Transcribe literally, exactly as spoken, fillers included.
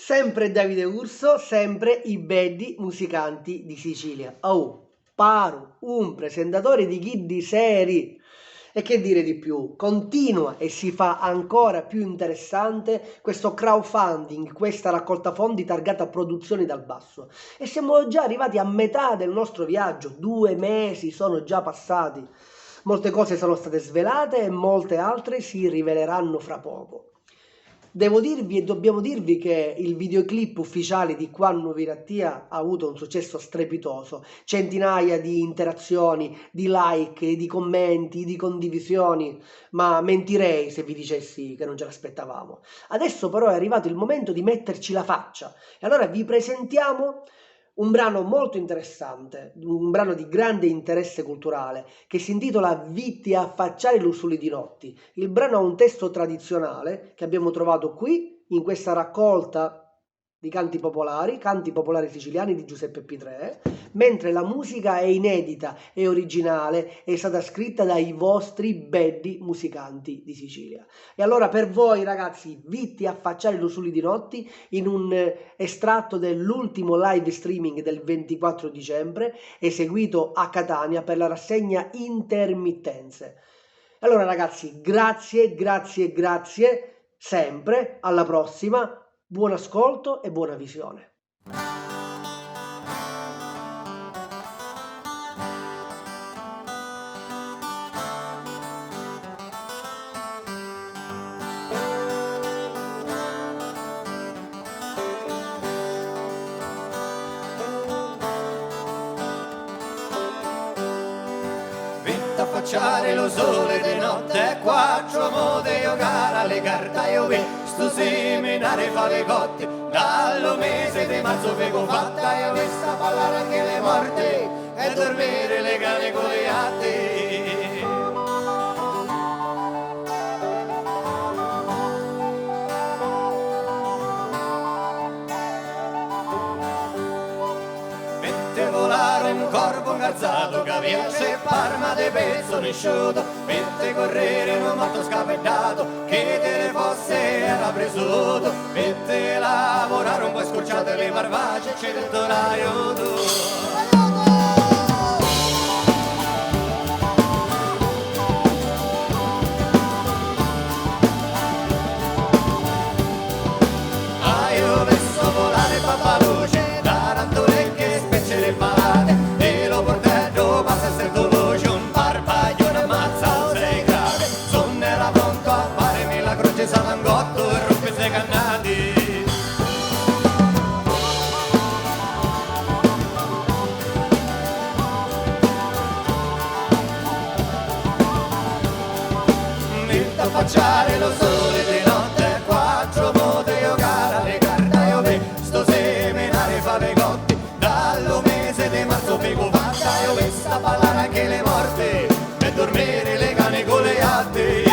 Sempre Davide Urso, sempre i beddi musicanti di Sicilia. Oh, paru un presentatore di chiddi seri! E che dire di più? Continua e si fa ancora più interessante questo crowdfunding, questa raccolta fondi targata Produzioni dal Basso. E siamo già arrivati a metà del nostro viaggio, due mesi sono già passati. Molte cose sono state svelate e molte altre si riveleranno fra poco. Devo dirvi e dobbiamo dirvi che il videoclip ufficiale di Quannu Virattia ha avuto un successo strepitoso, centinaia di interazioni, di like, di commenti, di condivisioni, ma mentirei se vi dicessi che non ce l'aspettavamo. Adesso però è arrivato il momento di metterci la faccia e allora vi presentiamo un brano molto interessante, un brano di grande interesse culturale, che si intitola Vitti affacciari lu suli di notti. Il brano ha un testo tradizionale che abbiamo trovato qui, in questa raccolta di canti popolari, Canti popolari siciliani di Giuseppe Pitrè, mentre la musica è inedita e originale, è stata scritta dai vostri beddi musicanti di Sicilia. E allora per voi, ragazzi, Vitti affacciari lu suli di notti in un, eh, estratto dell'ultimo live streaming del ventiquattro dicembre, eseguito a Catania per la rassegna Intermittenze. Allora, ragazzi, grazie, grazie, grazie, sempre, alla prossima, buon ascolto e buona visione. Vitti affacciari lu suli di notti e quattru modi jucari a li carti, iu vi stu siminari fa li cotti, da lu misi di marzu ficu fatta, iu vi sta ballari anchi li morti e durmiri li cani cu li jatti. Vitti vulari un corvu ncarzatu ca avia tri parma di pizzu nisciutu, vitti curriri nu mortu scapiddatu chi di li fossi era prisutu, vitti lavurari un po' scurciati li marvaci ci dittunu aiutu. Aiu vi stu vulari pappaluci, tarantuli chi spicciri palati, di lu purteddu passa sti duluci, un parpagghiuni ammazza a sei gradi, sunnera prontu a farimi la croci, salangottu e ruppi sei cannati. Vitti affacciari lu suli di notti e quattru modi jucari a li carti, iu vi stu siminari fa li cotti, da lu misi di marzu ficu fatta, iu vi sta ballari anchi li morti e durmiri li cani cu li jatti.